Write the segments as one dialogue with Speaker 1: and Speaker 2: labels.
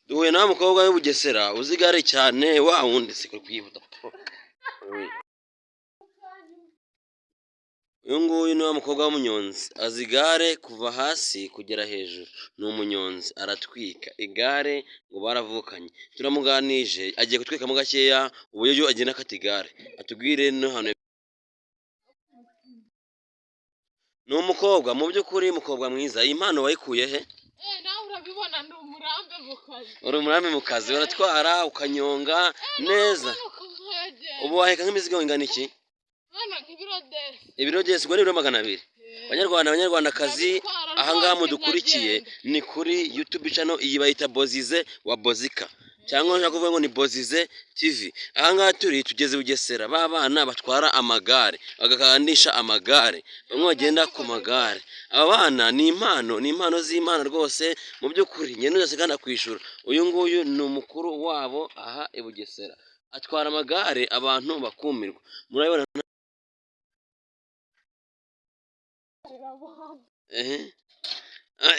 Speaker 1: Duhuye na wa mukobwa w'i Bugesera uzi igare cyane, wa wundi si kwihuta. Uyu nguyu ni wa mukobwa w'umunyonzi, azi igare kuva hasi kugera hejuru, ni umunyonzi aratwika igare ngo baravukanye. Turamuganije agiye kutwikamo gakeya uburyo agenda akata igare, atubwire n'ahantu. Ni umukobwa mu by'ukuri, mukobwa mwiza, iyi mpano wayikuye he?
Speaker 2: Nawe urabibona ni umurambe mu kazi.
Speaker 1: Uri umurambi mu kazi, uratwara ukanyonga neza. Ubu waheka nk'imizigo ingana iki?
Speaker 2: Hano nk'ibiro desi.
Speaker 1: Ibiro byose ubwo ni ibiro 200. Banyarwanda, banyarwandakazi, ahangaha mudukurikiye ni kuri YouTube channel iyi bayita Bozize wa Bozika, cyangwa nshaka kuvuga ngo ni Bozize TV. Ahangaha turi tugeze Bugesera, ba bana batwara amagare bagakandisha amagare, bamwe bagenda ku magare. Aba bana ni impano, ni impano z'Imana rwose mu by'ukuri. Ngenda udasigana kwishura. Uyu nguyu ni umukuru wabo aha i Bugesera, atwara amagare abantu bakumirwa. Murabibona. Ehe.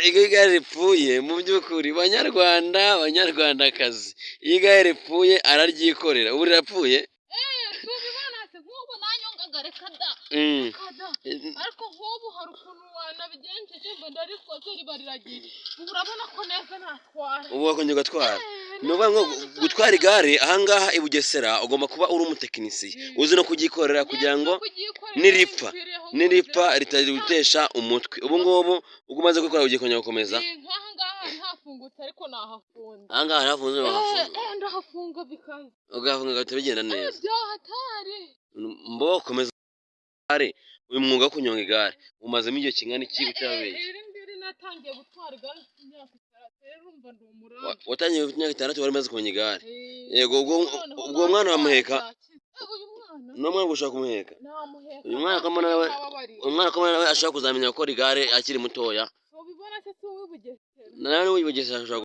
Speaker 1: Iyo igare ripfuye mu by'ukuri, banyarwanda, banyarwandakazi, iyo igare ripfuye araryikorera. Ubu rirapfuye.
Speaker 2: Tubibona se nk'ubu nanyongaga reka da. Reka da. Ariko nk'ubu hari ukuntu wanabigenjeje ngo ndarikoze riba riragiye. Ubu urabona ko neza natwara.
Speaker 1: Ubu wakongera ugatwara. Ni ukuvuga ngo gutwara igare ahangaha i Bugesera ugomba kuba uri umutekinisiye uzi no kuryikorera, kugira ngo niripfa niripfa ritagutesha umutwe. Ubu ngubu ubwo umaze gukora ugiye kongera gukomeza.
Speaker 2: Nk'aha ngaha ntihafungutse ariko nahafunze.
Speaker 1: Ahangaha harafunze, wahafunga.
Speaker 2: Ndahafunga bikaze.
Speaker 1: Ugafunga bigahita bigenda neza.
Speaker 2: Byahatari.
Speaker 1: Mbo komeza igare, uyu mwuga wo kunyonga igare umazemo igihe kingana iki utabeshya?
Speaker 2: Iri ngiri natangiye gutwara igare mfite imyaka 6, rero urumva ndi umurambi.
Speaker 1: Watangiye ufite imyaka 6 wari umaze kumenya igare? Yego,
Speaker 2: Noneho
Speaker 1: ubwo uwo mwana wamuheka?
Speaker 2: Uyu mwana
Speaker 1: Ni umwana ushaka kumuheka?
Speaker 2: Namuheka.
Speaker 1: Uyu mwana ko mbona nawe,
Speaker 2: ntababariye.
Speaker 1: uyu mwana ko mbona nawe ashobora kuzamenya gukora igare akiri mutoya.
Speaker 2: Ubibona se si uw'i Bugesera?
Speaker 1: Nawe w'i Bugesera ashobora